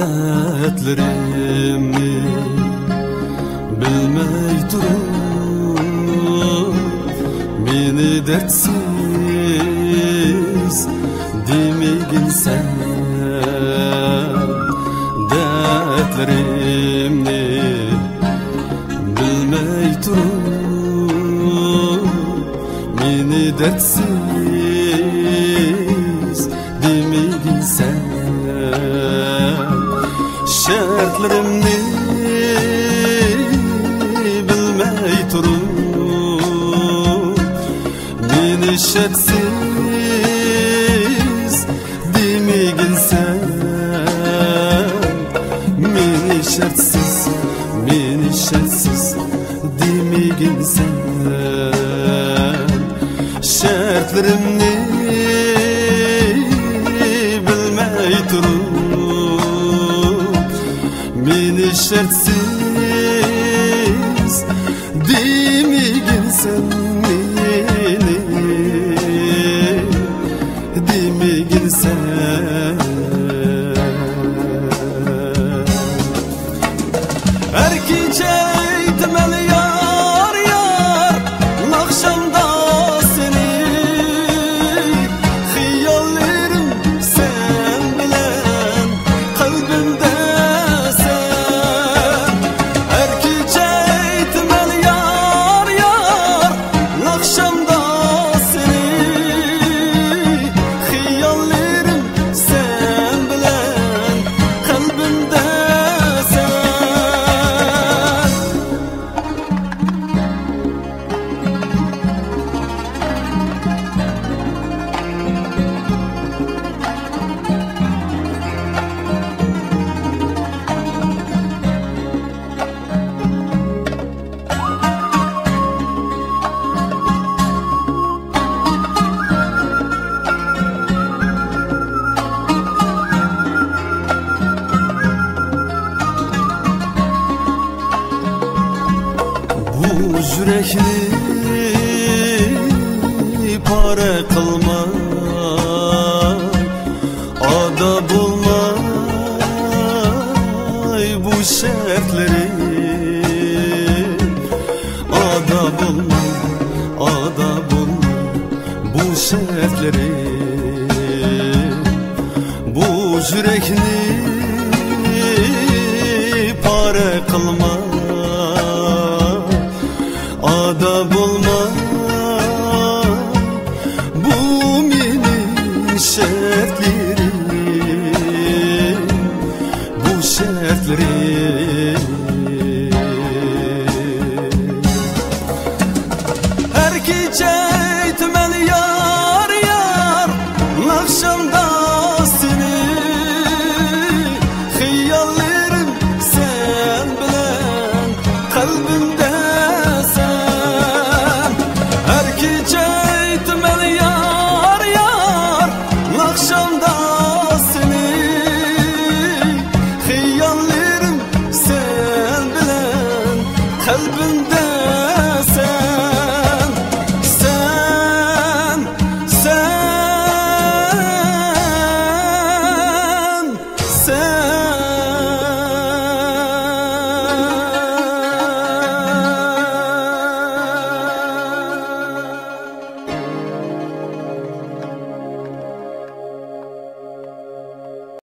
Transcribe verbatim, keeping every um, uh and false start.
دەردلىرىمنى بىلمەي تۇرۇپ، مېنى دەردسىز دېمىگىنسەن. دەردلىرىمنى بىلمەي تۇرۇپ، مېنى دەردسىز دېمىگىنسەن. شەرتلىرىمنى بىلمەي تۇرۇپ، مېنى شەرتسىز دېمىگىنسەن. مېنى شەرتسىز، مېنى شەرتسىز دېمىگىنسەن. شەرتلىرىمنى بىلمەي تۇرۇپ، مېنى شەرتسىز دېمىگىنسەن، مېنى دېمىگىنسەن. ھەر كېچە ئېيتىمەن يار، يار، ئاخشامدا سېنى، خىياللىرىم سەن بىلەن قەلبىمدە سەن. ھەر كېچە ئېيتىمەن يار، يار، ئاخشامدا سېنى، خىياللىرىم سەن بىلەن قەلبىمدە سەن. بۇ يۈرەكنى پارە قىلما، ئادا بولماي بۇ شەرتلىرىم، ئادا بولماي، ئادا بولماي بۇ شەرتلىرىم. بۇ يۈرەكنى پارە قىلما، ئادا بولما، بۇ مېنىڭ شەرتلىرىم، بۇ شەرتلىرىم. ھەر كېچە ئېيتىمەن يار، يار، ئاخشامدا سېنى، خىياللىرىم سەن بىلەن قەلبىمدە سەن. ھەر كېچە ئېيتىمەن يار، يار، ئاخشامدا سېنى، خىياللىرىم سەن بىلەن قەلبىمدە